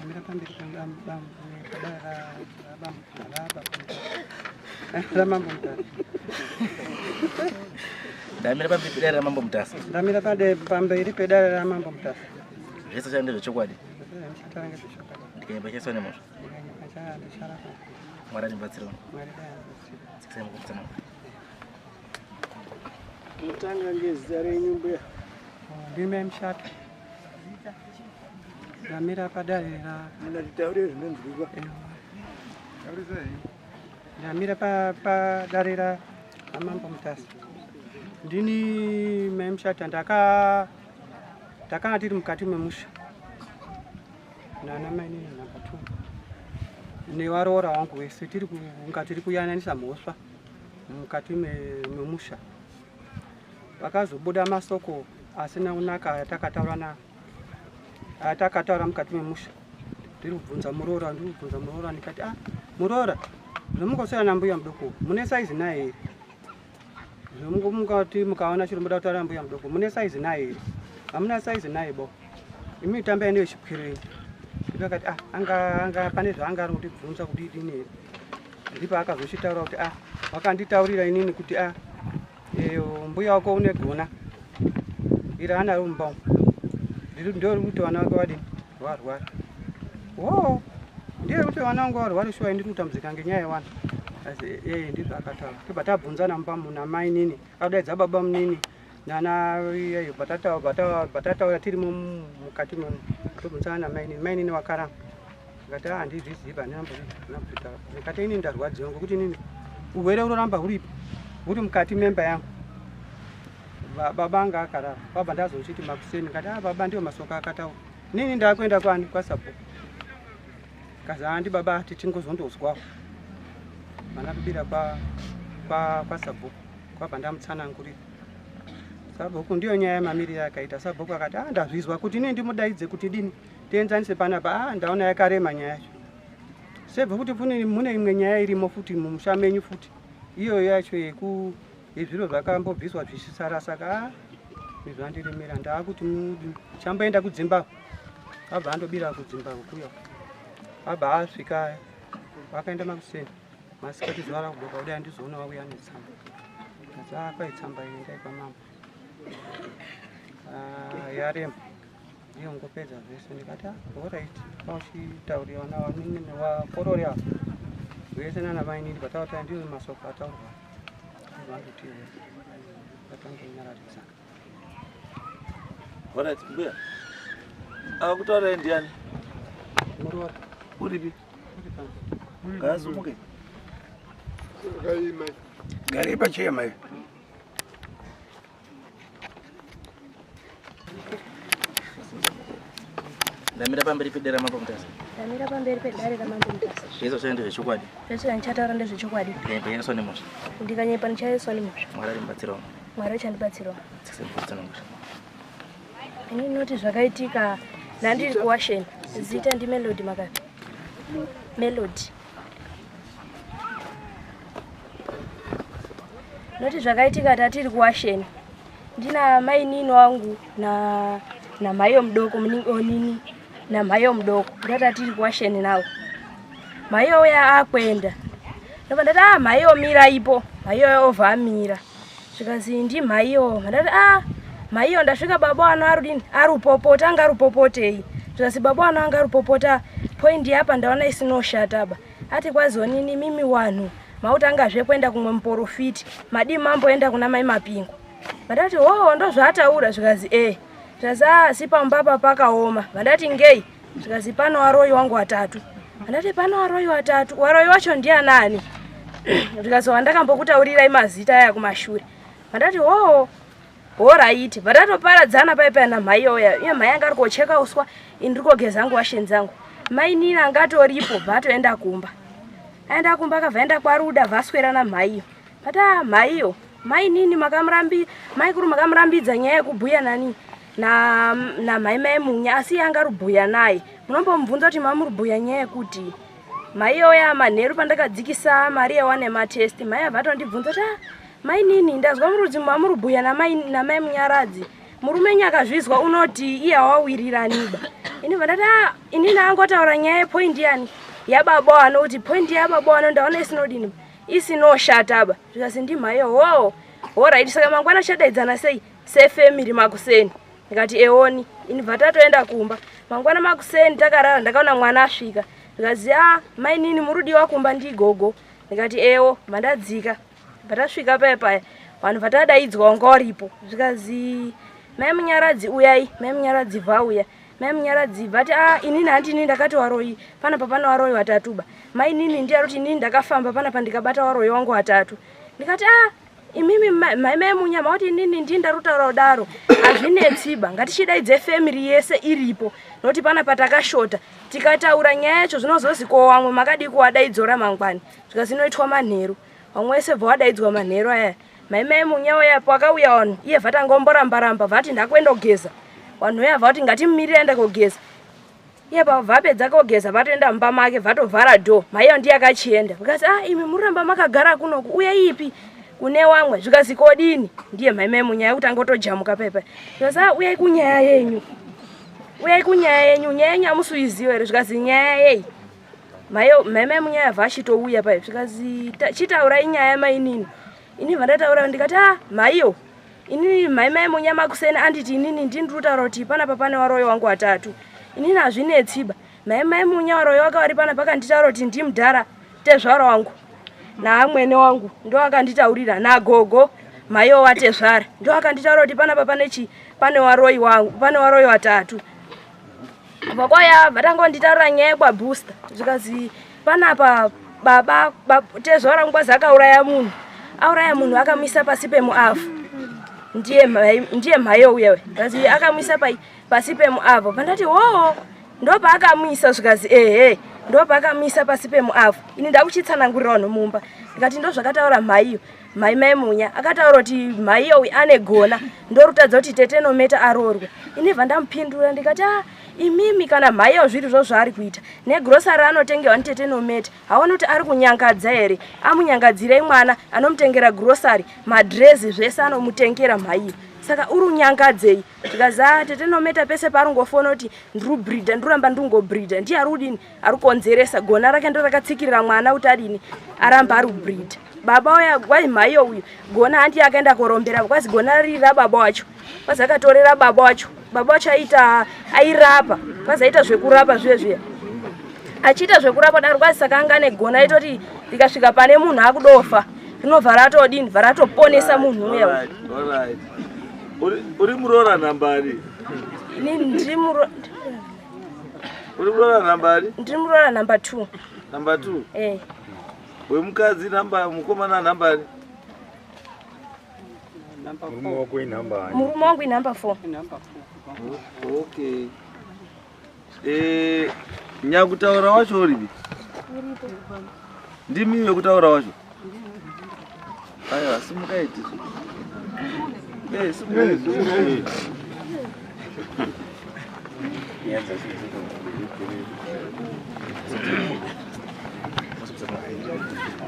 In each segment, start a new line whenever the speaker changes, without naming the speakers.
Ndamira pamberi ramambo Mutasa.
Ndamira pamberi pedare ramambo Mutasa.
Ndamira pamberi pedare ramambo Mutasa.
Zvese changa ndezvechokwadi. Ndikanyemba chaiswa nemhosva. Mwari andibatsirawo. Tsikisai mukumutsanangura.
Mutanga ngezita renyu mbuya.
Ndime Mushata. Ndamira padare ra
Munatitaurire zvinonzwikwa.
Ndamira padare ra Mambo Mutasa. Ndini mai Mushata ndaka takanga tiri mukati memusha nana mainini namba 2 nevaroora wangu wese tiri kunga tiri kuyananisa mhosva mukati memusha. Pakazobuda masoko asina kunaka atakataura na atakataura mukati memusha. Ndiri kubvunza muroora, ndiri kubvunza muroora ndikati ah muroora zvomungosiyana nambuya mudoko mune saizi naye here? Zvomungati mukaona chiro muda kutaura nambuya mudoko mune saizi naye here? Hamuna saizi naye bo. Imi tambai neyo chipwere yenyu. Ndakati ah anga anga pane zvaanga ari kundibvunza kuti idini here? Ndipo akazochitaura kuti ah wakanditaurira inini kuti ah mbuya wako une gona iri anaro mumba umu ndori kuti vana vake vadini varwara. Wo ndiye kuti vana vangu varwara shuwa ndiri kutambudzika ngenyaya yewana. Asi ndizvo akataura. Tobva tabvunzana mumba muna mainini adaidza baba munini nana iyeyo batataura tirimo mukati momo tobvunzana namainini mainini wakaramba. Ndikati ah handizvizivi handina kumbotaura. Ndikati inini ndarwadziwa ngokuti inini urwere unoramba huripo huri mukati memba yangu. Baba anga akarara baba ndazochiti makuseni ndikati ah baba ndiyo masoko akataura. Nini ndakuenda kwani kwasabhuku. Kazi handi baba ati tingozondozwawo. Vana kubira kwa kwasabhuku kwabva ndamutsanangurira. Sabhuku ndiyo nyaya yemamiriro akaita. Sabhuku akati ah ndazvizwa kuti inini ndimudaidze kuti dini tienzanise panapa ah ndaona yakarema nyaya yacho. Sebva kuti mune imwe nyaya irimo futi mumusha menyu futi iyoyo yacho yeku yezviro zvakambobviswa zvichisara saka ah zvandiremera ndaakuti chamboenda kudzimba abva andobira kudzimba kuya abva asvika akaenda makuseni masikati zuva rakudoka kudai andizoona wauya netsamba ndati ah kwai tsamba iyi endai kwamambo ah yarema ndiyo ngopedza zvese ndikati ah alright pauchitaurira vana vakorore ava vese nana mainini pataura ndiyo masoko ataurwa vandotiwe vatangonyararidzana.
Alright, mbuya. Akutaura ndiani?
Muroora.
Uripi? Ngaasumuke.
Gari pacheya mai.
Ndamira pamberi pedare ramambo Mutasa.
Ndamira pamberi pedare ramambo Mutasa.
Zvese zvacho ndezvechokwadi.
Zvese zvandichataura ndezvechokwadi.
Ndikanyepa ndichaiswa nemhosva.
Ndikanyepa ndichaiswa nemhosva.
Mwari arindibatsirawo.
Mwari achandibatsirawo.
Tsikisai mukutsanangura.
Ini ndinoti zvakaitika ndandiri kuwasheni. Zita ndi Melody Makapi. Melody. Noti zvakaitika tatiri kuwasheni. Ndina mainini wangu na namhayo mudoko onini namhayo mudoko ndata tiri kuwasheni nawo. Mhayo uya akwenda. Ndobva ndati ah mhayo mira ipo. Mhayo ova amira. Zvikazi ndi mhayo. Ndati ah mhaiyo ndasvika baba wano arudini arupopota anga arupopotei. Zvikazi baba wano anga arupopota point yapa ndaona isinoshata ba. Ati kwazonini mimi wanhu mautangazve kuenda kumwe muporofiti madii mamboenda kuna mai Mapingo. Vandati hoo ndozvaataura zvikazi eh. Zvikazi asi pamba apa pakaoma. Vandati ngei zvikazi pano waroyi wangu watatu. Vandati pano waroyi watatu waroyi wacho ndianani? Zvikazi wandakambokutaurirai mazita aya kumashure. Vandati hoo horaiti vatatoparadzana pai pai namhai oya iye mhai anga ari kocheka uswa ini ndiri kogeza hangu washeni dzangu mainini anga atoripo bva atoenda kumba aenda kumba akabva aenda kwaruda vaswera namhaiyo but ah mhaiyo mainini makamurambi maikuru makamurambidza nyaya yekubhuya nani na namhai mai Munya asi iye anga arubhuya naye munombomubvunza kuti mamurubhuya nyaya yekuti mhai oya manheru pandakadzikisa mari yewane matest mhai abva atondibvunza kuti ah mainini ndazwa murudzi mamurubhuya namai Munyaradzi. Murume nyakazvizwa unoti iye hawawiriraniba. Ini bva ndati ah, inini angotaura nyaya yepoindi yani yababa wano kuti poindi yababa wano ndaona isinodini isinoshataba. Zvikasi ndimhayo hoo horaiti saka mangwana chadaidzana sei sefemiri makuseni. Ndikati eoni ini bva tatoenda kumba. Mangwana makuseni takarara ndakaona mwana asvika. Ndikazi ah mainini murudiwa kumba ndigogo. Ndikati ewo mandadzika. Patasvika paya paya vanhu vatadaidzwa wanga waripo zvikazi mai Munyaradzi uyai, mai Munyaradzi vauya. Mai Munyaradzi vati ah inini handini ndakati waroyi panapa pane waroyi watatu ba. Mai nini ndiye arikuti inini ndakafamba panapa ndikabata waroyi wangu watatu. Ndikati ah imimi mai mai Munya mauti inini ndini ndarutaura kudaro hazvinetsiba ngatichidaidze family yese iripo nokuti panapa takashota tikataura nyaya yacho zvinozozi ko wamwe makadii kuwadaidzora mangwani zvikazi inoitwa manheru. Vamwe vese bva wadaidzwa manheru aya. Mai mai Munya uya pakauya vanhu iye vatanga omboramba ramba vati ndakuenda kugeza. Vanhu uya vati ngatimumirire aende kogeza. Iye vapedza kogeza vatoenda mumba make vatovhara door. Mai iyo ndiye akachienda. Vakati ah imi muramba makagara kunoku uya ipi kune wamwe zvikazi kodini ndiye mai mai Munya yekutanga otojamuka pepa. Zvikazi ah uyai kunyaya yenyu. Uyai kunyaya yenyu nyaya yenyu amusuiziwa here zvikazi nyaya yei. Mai mai Munya yabva achitouya pai zvikazi chitaurai nyaya mainini. Ini vandataura ndikati ah maiyo inini mai mai Munya makuseni anditi inini ndini ndiri kutaura kuti panapa pane waroyi wangu watatu. Inini hazvinetsiba. Mai mai Munya waroyi wake wari panapa akanditaura kuti ndimudhara tezvara wangu naamwene wangu ndo akanditaurira nagogo maiyo watezvara ndo akanditaura kuti panapa pane chi pane waroyi wangu pane waroyi watatu. Vakwaya vatanga vanditaurira nyaya yekwaBooster zvikazi panapa baba tezvara wangu kwazi akauraya munhu auraya munhu akamuisa pasi pemuavhu ndiye mhayo uya zikazi akamuisa pasi pemuavhu pandati hoo ndopaakamuisa zvikazi ehe ndopaakamuisa pasi pemuavhu ini ndakuchitsanangurira vanhu mumba ndikati ndozvakataura mhaiyo mai mai Munya akataura kuti mhaiyo uyu ane gona ndorutadza kuti tete Nometa aroorwe. Ini bva ndamupindura ndikati ah imimi kana mhaiyo zviri zvo zvaari kuita negrosari anotengewa nitete Nometa haoni kuti ari kunyangadza here amunyangadzirei mwana anomutengera grosari madrezi zvese anomutengera mhaiyo saka uri unyangadzei zvikazi ah tete Nometa pese paaringofona kuti ndirubhridha ndiruramba ndingobhridha ndiye ari kudini ari kukonzeresa gona rake ndo rakatsikirira mwana kuti adini aramba ari kubhridha baba uya kwai mhaiyo uyu gona handi akaenda korombera kwazi gona riri rababa wacho kwazi akatorera baba wacho baba wacho aita airapa kwazi aita zvekurapa zviye zviya achiita zvekurapa daro kwazi saka anga ane gona aitoti rikasvika pane munhu akudofa rinobva ratodini bva ratoponesa munhu uya.
Uri muroora nambari?
Ndiri
Uri muroora nambari?
Ndiri muroora number 2.
Number 2?
Eh.
Wemukadzi namba mukomana nambari?
Murume wako inhamba ani?
Murume wangu inhamba 4.
Inhamba 4.
Okay. Eh, nyakutaura wacho uripi? Ndimi wekutaura wacho? Aiwa, simukai tisu. Eh, simukai.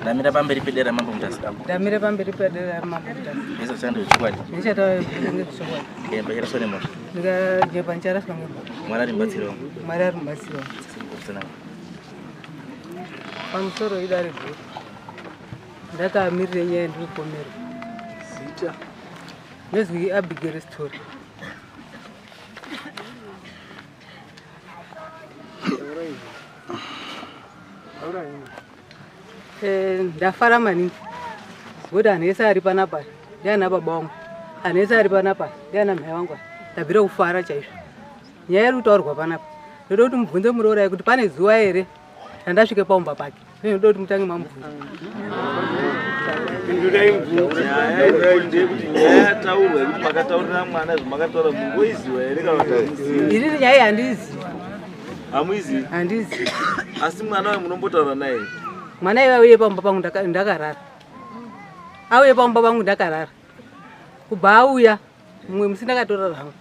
Ndamira pamberi pedera mambo Mutasa.
Ndamira pamberi pedera mambo Mutasa.
Ndizvo zvechokwadi.
Ndichataura nezvechokwadi.
Ndikaemba charaswa nemhosva.
Ndikajepa ndicharaswa nemhosva.
Mwari ari mubatsiri wangu.
Mwari ari mubatsiri wangu. Pamusoro idare guru. Ndakamirire nyaya ndiri kupomerwa.
Zita.
Nezwi Abigail Story. Ndafara maningi ngokuti anhu ese ari panapa ndiana baba wangu, anhu ese ari panapa ndiana mhai wangu. Ndabvira kufara chaizvo. Nyaya iri kutaurwa panapa ndoda kuti mubvunze muroora kuti pane zuva here randasvike paumba pake. Ndoda kuti mutange mamubvunza.
Nyaya ndeyekuti nyaya yataurwa yekuti makataurira mwana zvamakataura mungoiziva here kana kuti hamuzivi?
Inini nyaya iyi handiizivi.
Hamuizivi?
Handizivi.
Asi mwana uyu munombotaura naye?
Mwana iye auye pamba pangu ndakarara. Auye pamba pangu ndakarara. Kubva auya mumwe musi ndakatorara hangu.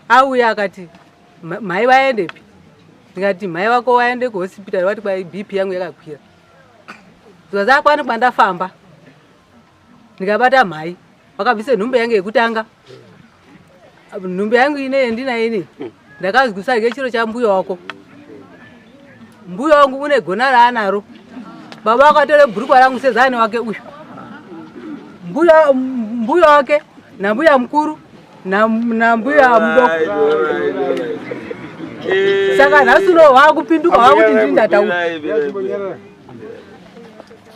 Auya akati mhai vaendepi? Ndikati mhai vako vaende kuhospital vati kwai BP yangu yakakwira. Zikazi akwani kwandafamba. Ndikabata mhai vakabvisa nhumbu yangu yekutanga.
Nhumbi yangu ine yandinayo ini ndakazwi usarye chiro chambuya wako. Mbuya wangu une gona raanaro. Baba vakatore bhurukwa rangu sezani wake uyu. Mbuya mbuya wake nambuya mukuru nambuya mudoko. Saka nhasi uno wakupinduka wakuti ndini ndataura.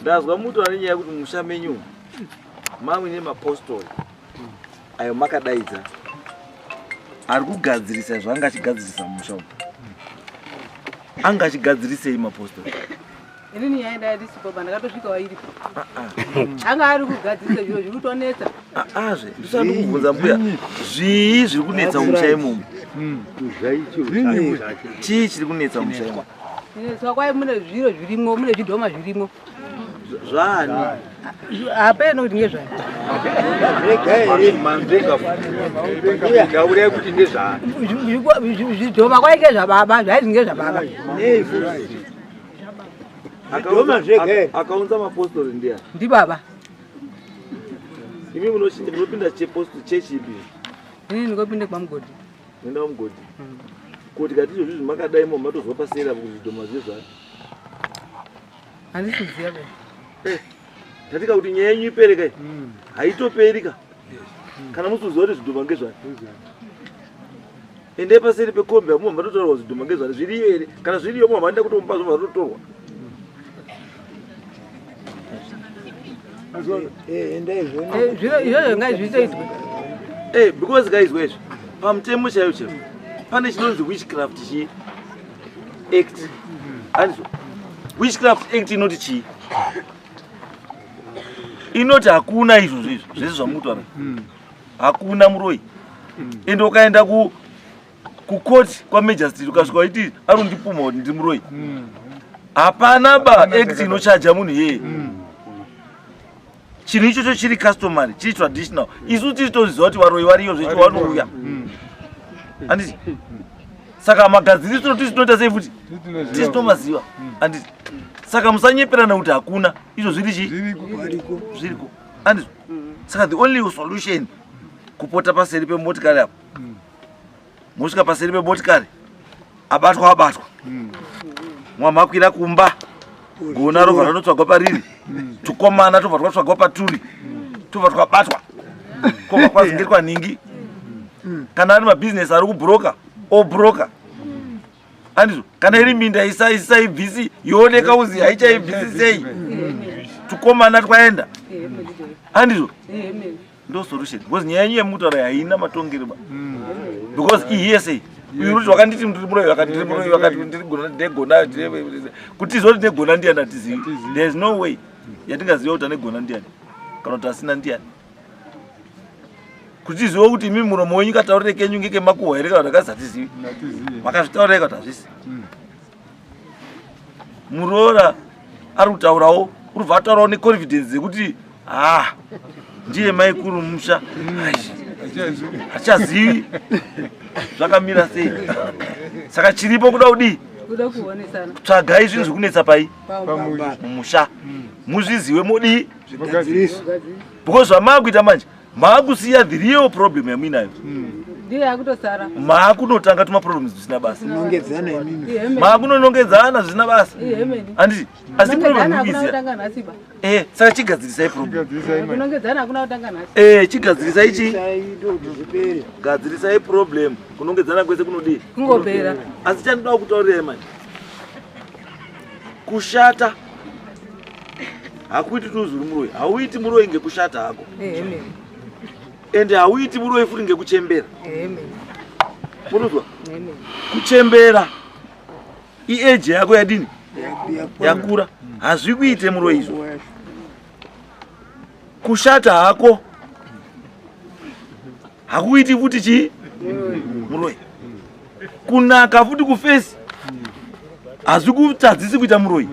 Ndazwa muto ane nyaya yekuti musha menyu mamwe nemapostori ayo makadaidza ari kugadzirisa zvaanga achigadzirisa mumusha umu. Anga achigadzirisei mapostori?
Inini nyaya ndaya ndisipo pa ndakatosvika wairipo. Anga ari kugadzirisa zviro zviri kutonetsa.
Azve ndisati ndikubvunza mbuya, zvii zviri kunetsa mumusha imomo? Chii chiri kunetsa mumusha imomo?
Kunetswa kwai mune zviro zvirimo, mune zvidhoma zvirimo.
Zvaani?
Hapeno kuti ngezvani.
Taurai kuti ndezvaani.
Zvidhoma kwai ngezvababa, zvaizi ngezvababa.
Akaunza mapostori ndiani?
Ndibaba.
Imi munopinda chepostori chechi ipi?
Inini ndinopinda kwamugodhi.
Nenda kwamugodhi. Ko tikati izvozvi zvimakadai mo matozwa paseri apo kuti zvidhoma zvezvani?
Handisi kuziva be.
Tatika kuti nyaya yenyu ipere kai? Haitoperi ka. Kana musi kuziva kuti zvidhoma ngezvani. Endai paseri pekombi apo matotaurwa zvidhoma ngezvani zviriyo here? Kana zviriyo mo maenda kutomupa zvobva zvatotorwa.
Zviro izvozvo ngazvitoitwe.
Because guys wezvo pamutemo chaiyo chaiyo pane chinonzi witchcraft chi act. Andizvo? Witchcraft act inoti chii? Inoti hakuna izvozvo izvo zvese zvamukutaura. Hakuna muroyi. Ende ukaenda kukoti kwamagistrate ukasvika waiti ari kundipumha kuti ndiri muroyi. Hapana ba act inochaja munhu iyeye. Chinhu ichocho chiri customary, chiri traditional. Isu tiri toziva kuti varoyi variyo zvecho vanouya. Handiti? Saka magadzirisiro tisi tinoita sei futi? Tisi tomaziva. Handiti? Saka musanyeperana kuti hakuna. Izvo zviri chii? Zviriko. Handiti? Saka the only solution kupota paseri pemotikari apo. Mosvika paseri pemotikari abatwa abatwa. Mwamakwira kumba. Gona robva ranotsvagwa pariri. Tukomana tobva twatsvagwa paturi. Tobva twabatwa. Kobva kwazingerwa nhingi. Kana ari mabhizinesi ari kubhuroka, obhuroka. Handizvo? Kana iri minda isaibvisi yooneka uzi haichaibvisi sei. Tukomana twaenda. Handizvo? Ndo solution. Because nyaya yenyu yemukutaura haina matongero ba. Because ihearsay. Uyu ruti wakanditi ndiri muroyi, wakati ndiri muroyi, wakati ndiri gona, ndine gona, kuti tizoti ndine gona ndiyani hatizivi. There is no way yatingaziva kuti ane gona ndiyani kana kuti asina ndiyani. Kuti tizive kuti imi muromo wenyu kataurire kenyu ngekemakuhwa here kana kuti akazi hatizivi. Makazvitaurira kuti hazvisi. Muroora ari kutaurawo, uri kubva ataurawo neconfidence yekuti ndiye maikuru musha. Hachazivi zvakamira sei. Saka chiripo kuda kudii?
Kuda kuonesana.
Tsvagai zvinhu zvekunetsa pai? Mumusha. Muzviziwe modii? Because zvamaakuita manje, maakusiya the real problem yamuinayo.
Ndiyo yakutosara.
Maakunotanga tuma problems zvisina basa.
Nongedzana imimi.
Maakunonongedzana zvisina basa. Handiti? Asi problem
Kunongedzana hakuna
mukuiziya.
kutanga nhasi ba.
Saka chigadzirisai problem.
Kunongedzana hakuna kutanga nhasi.
Chigadzirisai chi? Gadzirisai problem. Kunongedzana kwese kunodii?
Kungopera.
Asi chandinoda kutaurirai manje. Kushata hakuiti kuti uzuri muroyi. Hauiti muroyi ngekushata hako. Ende hauiti muroyi futi ngekuchembera. Munozwa? Kuchembera iage yako yadini? Yakura. Hazvikuite muroyi izvo. Kushata hako hakuiti futi chii? Muroyi. Kunaka futi kufesi hazvikutadzisi kuita muroyi.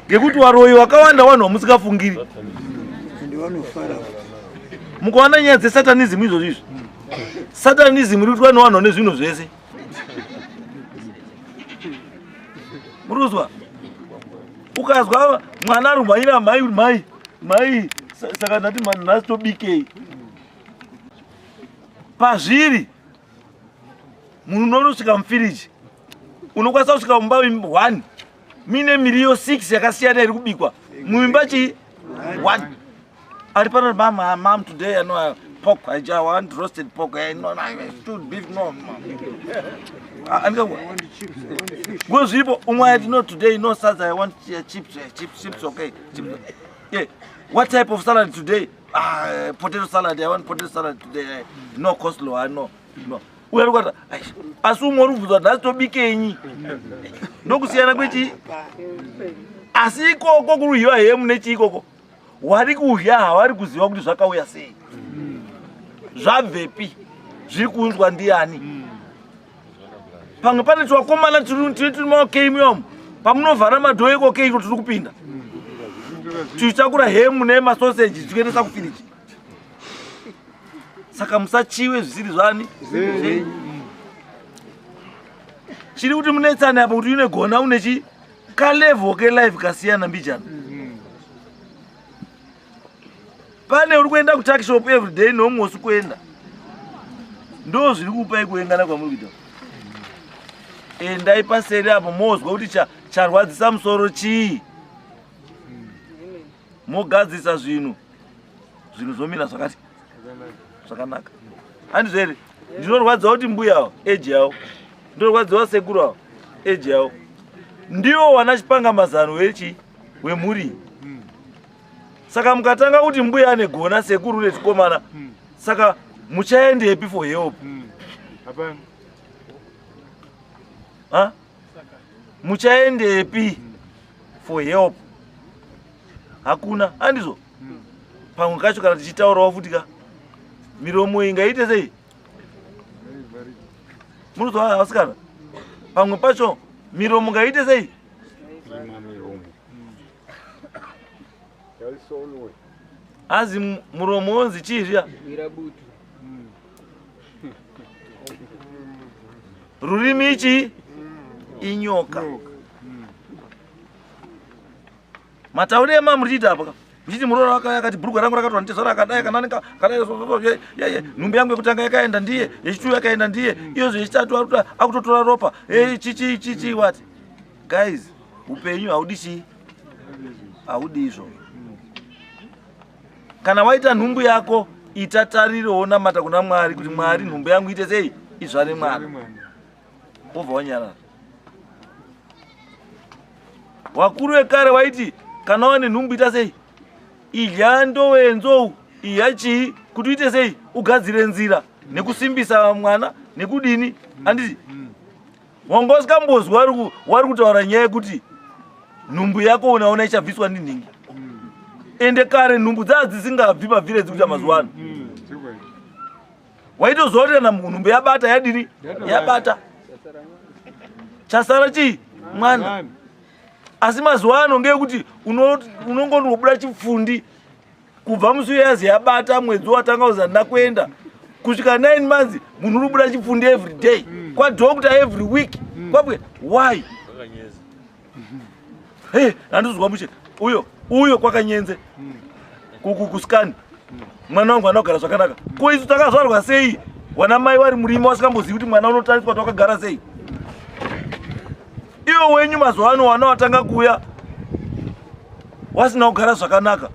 Ngekuti waroyi wakawanda vanhu vamusikafungiri. Mukaona nyaya dzesatanism izvozvo izvi. Satanism iri kuitwa nevanhu vane zvinhu zvese. Murikuzwa? Ukazwa mwana ari kumhanyira mai, mai, mai, Saka ndati nhasi tobikei? Pazviri munhu unonosvika mufiriji, unokwanisa kusvika mumba 1 mine miriyo 6 yakasiyana iri kubikwa muimba chii 1. Ari pano, mama, mam, today I know pork, I just want roasted pork. I know stewed beef, no. Andikangwa ngo zviripo. Umwe ati, no, today no sadza, I want chips, chips, chips, okay, chips. Yeah, what type of salad today? Ah, potato salad, I want potato salad today. No coleslaw, I no, no. Uya ari kwata, asi umwe uri kubvunzwa, nhasi tobikenyi? Ndokusiyana kwechi. Asi ikoko kurudyiwa hemu nechi ikoko, wari kudya havari kuziva kuti zvakauya sei, zvabvepi, zviri kuunzwa ndiani. Pamwe pane twakomana tiri maokei muyomo, pamunovhara madoor ekokei iko tiri kupinda tichitakura hemu nemasoseji tichiendesa kufiriji. Saka musachiwe zvisiri zvani. Chiri kuti munetsane apa kuti une gona, une chi kalevel kelife kasiyana mbijana. Pane uri kuenda kutuckshop everyday neumwe usi kuenda, ndo zviri kupai kuengana kwamuri kuita. Endai paseri apo, mozwa kuti charwadzisa musoro chii, mogadzisa zvinhu, zvinhu zvomira zvakati zvakanaka. Handizvo here? Ndinorwadziwa kuti mbuya avo eji yavo, ndinorwadziwa sekuru avo eji yavo, ndiwo wana chipanga mazano wechi wemhuri. Saka mukatanga kuti mbuya ane gona, sekuru nechikomana, saka muchaendepi for help?
Hapana.
Ha? Muchaendepi for help? Hakuna, handizvo? Pamwe kacho kana tichitaurawo futi ka, miromo ingaite sei? Munozwa, vasikana, pamwe pacho miromo ngaite sei?
Ima miromo. Yaisonwe.
Azi muromo wonzi chii zviya? Rurimi ichi inyoka. Matauriro ema murichiita apa ka, muchiti muroora wakauya akati bhurugwa rangu rakatorwa nditezvara akadai, kanani kadai, so, so, so, ye, ye, ye. Nhumbi yangu yekutanga yakaenda ndiye, yechitu yakaenda ndiye, iyozvo yechitatu akutotora ropa. Chichi chichi what? Guys, upenyu haudi chii, haudi izvo. Kana waita nhumbu yako, ita tariro, wonamata kuna Mwari kuti, Mwari, nhumbu yangu ite sei? Izvare mwana. Wobva wanyarara. Wakuru vekare waiti kana wane nhumbu ita sei? Idya ndove yenzou, idya chii kuti uite sei? Ugadzire nzira nekusimbisa mwana nekudini, handiti? Wanga usikambozwi wari kutaura nyaya yekuti nhumbu yako unaona ichabviswa ndinhingi. Ende kare nhumbu dzaa dzisingabvi mabvire dzikuita mazuva ano. Waitoziva kuti kana nhumbu yabata, yadini? Yabata, chasara chii? Mwana. Asi mazuva ano ngeyekuti unongonobuda chipfundi kubva musi uyazi yabata, mwedzi watanga kuza ndakuenda kusvika 9 months, munhu uri kubuda chipfundi every day kwadoctor, every week kwabwe. Why? Hey, handizwa mushe uyo uyo kwakanyenze kuscan, mwana wangu anogara zvakanaka. Ko isu takazvarwa sei wana mai vari murima, vasingambozivi kuti mwana unotariswa kuti wakagara sei? Iwo wenyu mazuva ano wana watanga kuuya wasina kugara zvakanaka,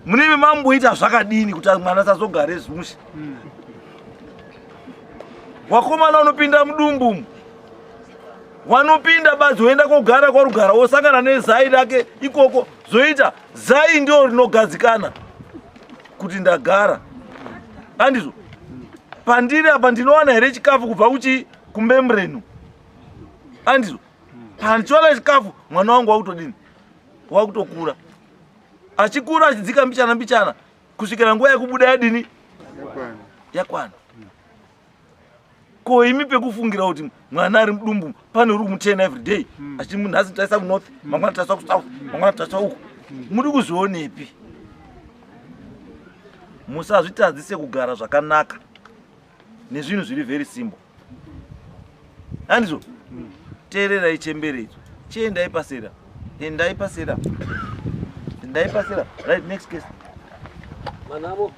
munenge mamboita zvakadini kuti mwana asazogare zvimushe? Wakomana unopinda mudumbu, wanopinda badzi woenda kogara kwarugara, wosangana nezai rake ikoko, zoita zai ndio rinogadzikana kuti ndagara, handizvo? Pandiri apa ndinowana here chikafu kubva kuchi kumembrenu, handizvo? Pandichiwana chikafu, mwana wangu wakutodini? Wakutokura, achikura, achidzika mbichana mbichana kusvikira nguva yekubuda yadini? Yakwana. Ko imi pekufungira kuti mwana ari mudumbu, pane uri kumutena everyday achi nhasi taisa kunorth, mangwana taisa kusouth, mangwana taisa uku, muri kuzvionepi? Musazvitadzise kugara zvakanaka nezvinhu zviri very simple, handizvo? Teererai chemberedzo, chiendai pasera, endai pasera, endai pasera. Right, next case.
Manamo.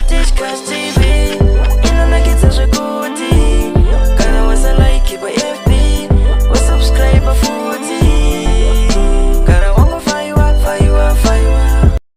This cause